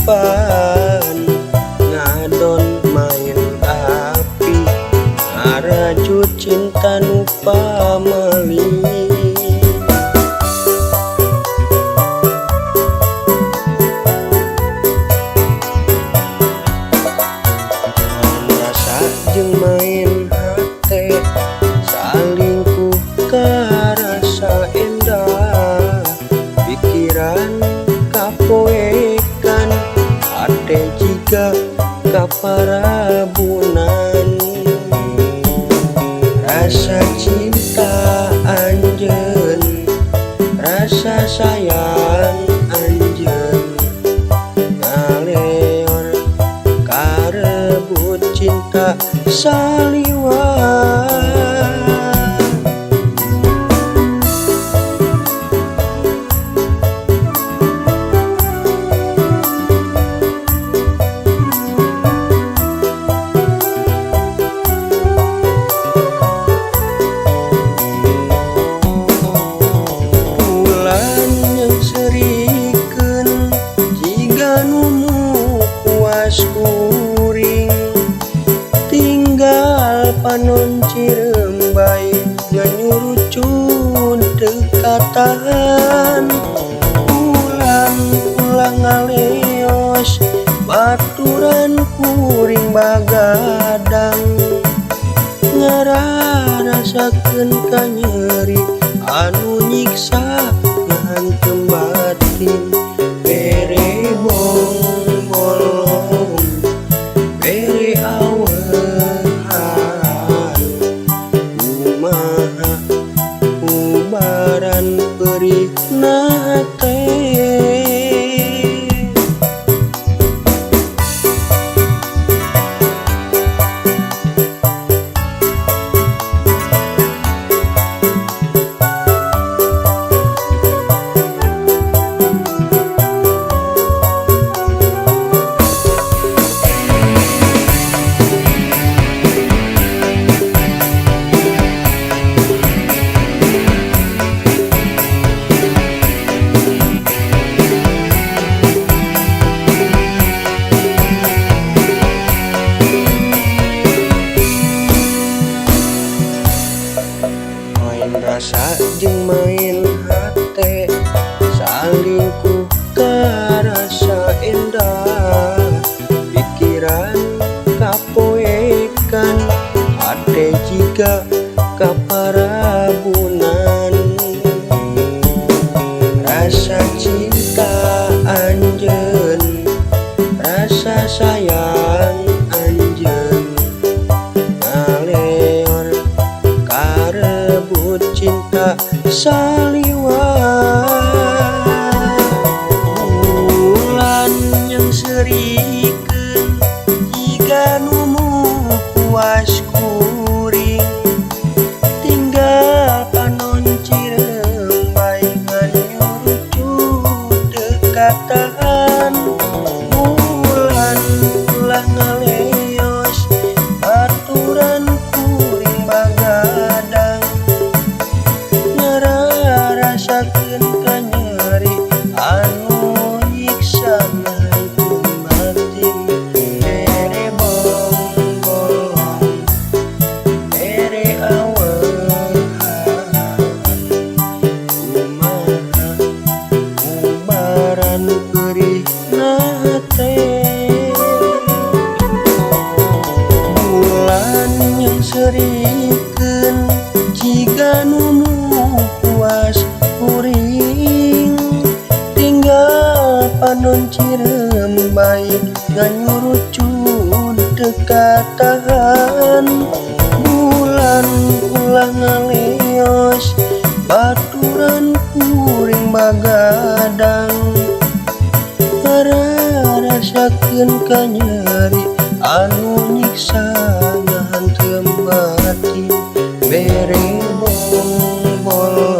Kahirupan ngadon main api, ngarajut cinta nu pamali. Main rasa jeung main hate, salingkuh karasa endah. Pikiran kapoekan, hate jiga kaparabunan. Rasa cinta anjeun, rasa sayang anjeun, ngaleor karebut cinta saliwat. Bulan yang serikeun jiga nu puas kuring, tinggal panon cirembay nganyurucun teu katahan. Bulan ulah ngaleos baturan kuring bagadang, ngararasakeun kanyeri anu nyiksa ngahantem batin. Bere bongbolong, bere awehan, kumaha ubaran perihna hate. Main rasa jeung main hate, salingkuh karasa endah. Pikiran kapoekan, hate jiga kaparabunan. Rasa cinta anjeun, rasa sayang anjeun, ngaleor karebut cinta saliwat. Bulan yang serikeun jiga nu puas kuring, tinggal panon cirembay nganyurucut teu katahan. Bulan ulah ngaleos baturan kuring bagadang, ngararasakeun kanyeri anu nyiksa ngahantem batin. Bere bongbolong, bere awehan, kumaha ubaran perihna hate. Bulan yang serikeun jiga nu puas kuring, tinggal panon cirembay nganyurucun teu katahan. Bulan ulah ngaleos baturan kuring bagadang, ngararasakeun kanyeri anu nyiksa ngahantem batin. Bere bongbolong,